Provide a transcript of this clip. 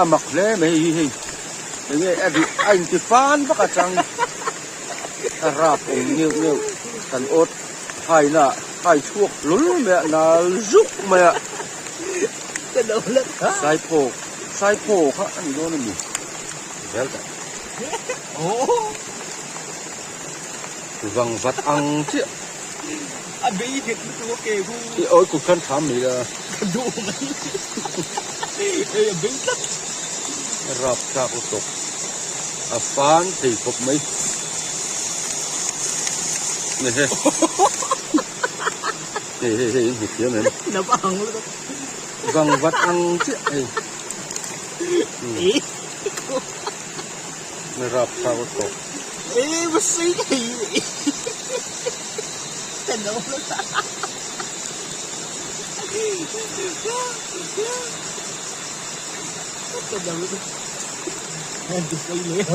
A mak hle mai hei hi hei enge a rih a inti fan vak a chang a rap awm neuh neuh kan awt haina hai chhuak hlul mai a nal zuk mai a saiphaw saiphaw kha a ni dawn a ni zel ta vang vat ang chiah. A bei nghet lutuk a ke khu. I awi kut khan tham mai la. Ka duh mai. Ei a bei tlat. A rap thlak lutuk. A fan thei khawp mai. Hei hei hei hei in hmu thiam em. Na va ang lutuk. Vang vat ang chiah hei. Ei. Na rap thlak lutuk. Ei va sei thei. Ka no Ka no. Ka sei leh.